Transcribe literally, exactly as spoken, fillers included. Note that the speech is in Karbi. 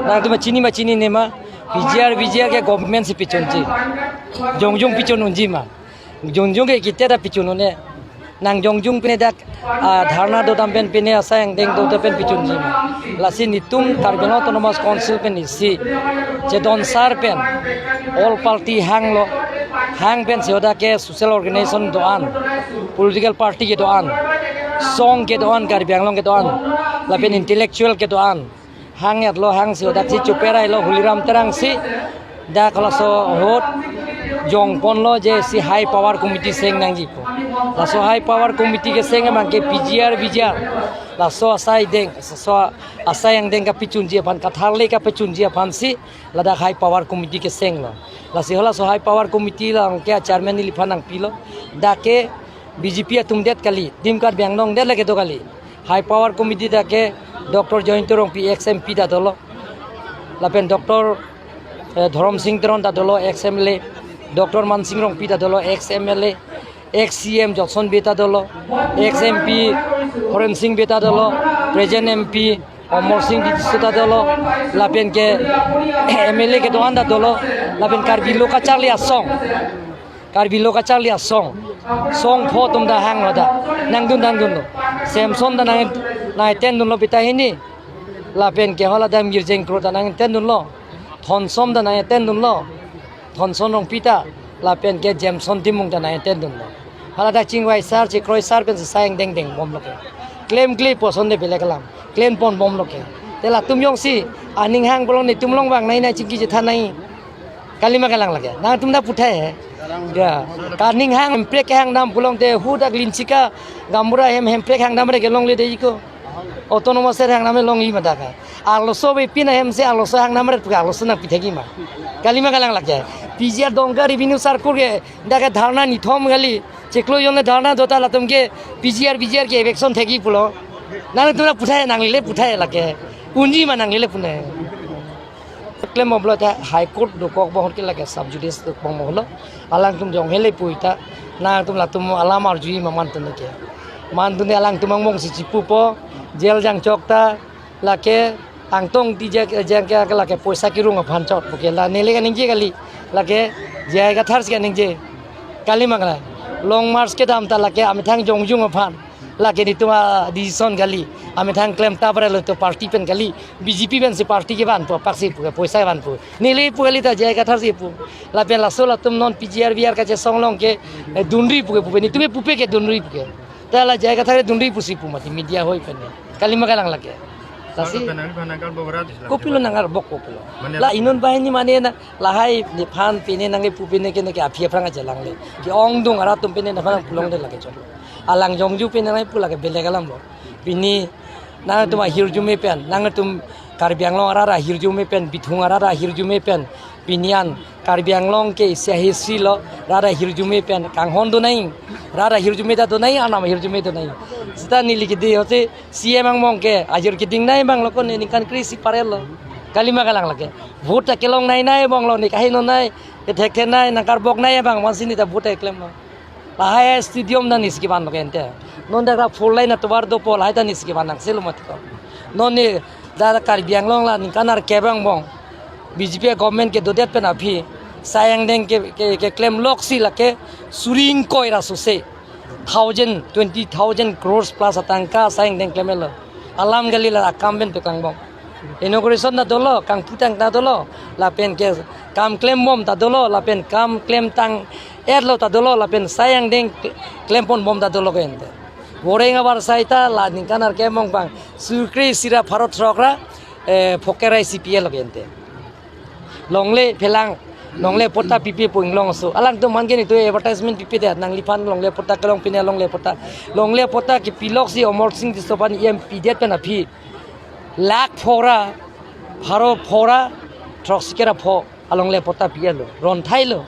Nangtum chinine ma chinine ma, P G R, V G R ke government si pichunji. Jongjung pichun unji ma. Jongjung ke kita ta pichun un-e. Nang jongjung pine dak, ah, dharna dodam pen pine asai angdeng dodam pen pichunji ma. Lasi netum Karbi Anglong Autonomous Council pen isi chedon sar pen all party hanglo, hang pen si hadak ke social organization do-an, political party kedo-an, song kedo-an, Karbi Anglong kedo-an, lapen intellectual kedo-an, hang-etlo, hang si hadak si choperailo, Holiram Terang si dak laso ahut jongponlo je si high power committee seng nangji pu. Laso high power committee keseng abang ke P G R, V G R. Laso asai deng, laso asai angdeng kapichunji aphan, katharle kapichunji aphan si ladak high power committee kesenglo. Lasi halaso high power committee along ke chairman neliphan nangpilo. Dak ke B J P atum det kali, Team Karbi Anglong det lake do kali. High power committee dak ke Doctor Jayanta Rongpi, ex M P ta dolo. Lapen Doctor, eh, Dhorom Sing Teron ta dolo, ex M L A. Doctor Mansing Rongpi ta dolo, ex M L A. Ex C M Johnson Bey ta dolo, ex M P Horen Sing Bey ta dolo, present M P Amar Sing Tisso ta dolo, lapen ke M L A kedo-an ta dolo, lapen Karbi Lo Kacharli Asong, Karbi Lo Kacharli Asong, song pho atum ta hanglo ta, nangdun nangdunlo. Samson ta nang, nang-attend dunlo pita hini, lapen ke hala ta Mirjeng Kro ta nang-attend dunlo, Thonsom ta nang-attend dunlo. Thonson Rongpi ta, lapen ke Jameson Timung ta nang-attend dunlo. Hala ta chingvai sar, chikroi sar pen si asai angdeng dengbomlo ke. Klemkle pu asonte belek alam, klempon bomlo ke. Te latum jongsi aning hang pulo netum along vang nai nai chingki chethan nai. Kalima kalang lake. Nangtum ta puthai he. Ya. Kaning hang hemprek hangdam pulote hadak Linchika Gaonbura hem hemprek hangdam re kelongle dei ko. Autonomous er hangdam longle ma dak. Arloso ave pin ahem si arloso hangdam re puke arloso nangpi thekji ma. Kalima kalang lake. P G R Dongka revenue circle ke dak ke dharna nithom kali. Chiklo jone dharna do ta latum ke P G R, V G R ke eviction thekji pulo. Nangtum ta puthai nanglele puthai lake. Unji ma nanglele pune. Klem oblo ta High Court dokok bohon ke lake sub judice dokok bohonlo. Alangtum jong hele pu ta. Nangtum latum alam arjuji ma mantun ke. Mantun alangtum angbong si chipupo. Jail jangchok ta lake Angtong Ingti jang, jang ke lake poisa kerung aphan chot puke la neli kaningje kali. Lake J I Kathar si kaningje. Kalima kalang. Long march kedam ta lake amethang jongjung aphan. Lake netum a-decision kali. Amethang klem ta brelo to party pen kali. B J P pen si party kevanpo, pak si pu, poisa vanpo. Neli pu kali ta J I Kathar si pu. Lapen laso latum non P G R V R kachesong along ke, eh, dunri puke pupe. Netum ke pupe ke dunri puke. Ta la J I Kathar dunri pusi pu mati media hoi pen. Kalima kalang lake. Lasi. Laso penang penang kal bograt. Kopilo nangkarbok kopilo. Mane la inut banghini mane na lahai nephan pine nangkepu pine ke neke aphi aphrang aja langle. Ke-ongdung arat atum pine nephan pulongde lake chot. Alang jongju pine nangpu lake belek alamlo. Pini nangtum ahirjume pen, nangtum Karbi Anglong arat ahirjume pen, Bithung arat ahirjume pen, pini an Karbi Anglong ke isi ahisilo, rat ahirjume pen kanghon do nai, rat ahirjume ta do nai, anam ahirjume do nai. Seta neli kidi hote C M angbong ke ajir keding nai abang lo ko ne ningkan kre-isi parelo. Kalima kalang lake. Vote ta kelong nai nai abang lo ne kahi non nai, kethekthe nai, nangkarbok nai abang, mansi ne ta vote ta klemlo. Lahai stadium ta nesi kevanlo ke ente. Non dak ra four lane atovar dopo lahai ta nesi kevan nangselo mati ko. Non ne dak Karbi Anglong la ningkan ar kebang bong. B J P government kedodet pen aphi asai angdeng ke, ke, keklem loksi lake suri ingkoi ra suse. Thousand, twenty thousand crores plus atangka asai angdeng klemlo. Alam kali la akam pen pekang bong. Inauguration ta dolo, kangputang ta dolo, lapen ke kam klembom ta dolo, lapen kam klemtang-etlo ta dolo, lapen asai angdeng klempon bom ta dolo ke ente. Voreng abar sai ta la ningkan ar kebang bang, suri kre-isi ra pharo throk ra, eh, phoke ra isi pilo ke ente. Longle phelang, longle patta pipe pu inglong aso. Alangtum man ke netum advertisement pipe det, nangliphan longle patta kelong pine longle patta. Longle patta kepi loksi Amar Sing Tisso aphan E M pidet pen aphi lakh pho ra, pharo pho ra, throksi kre ra pho alongle patta pilo, ron thailo.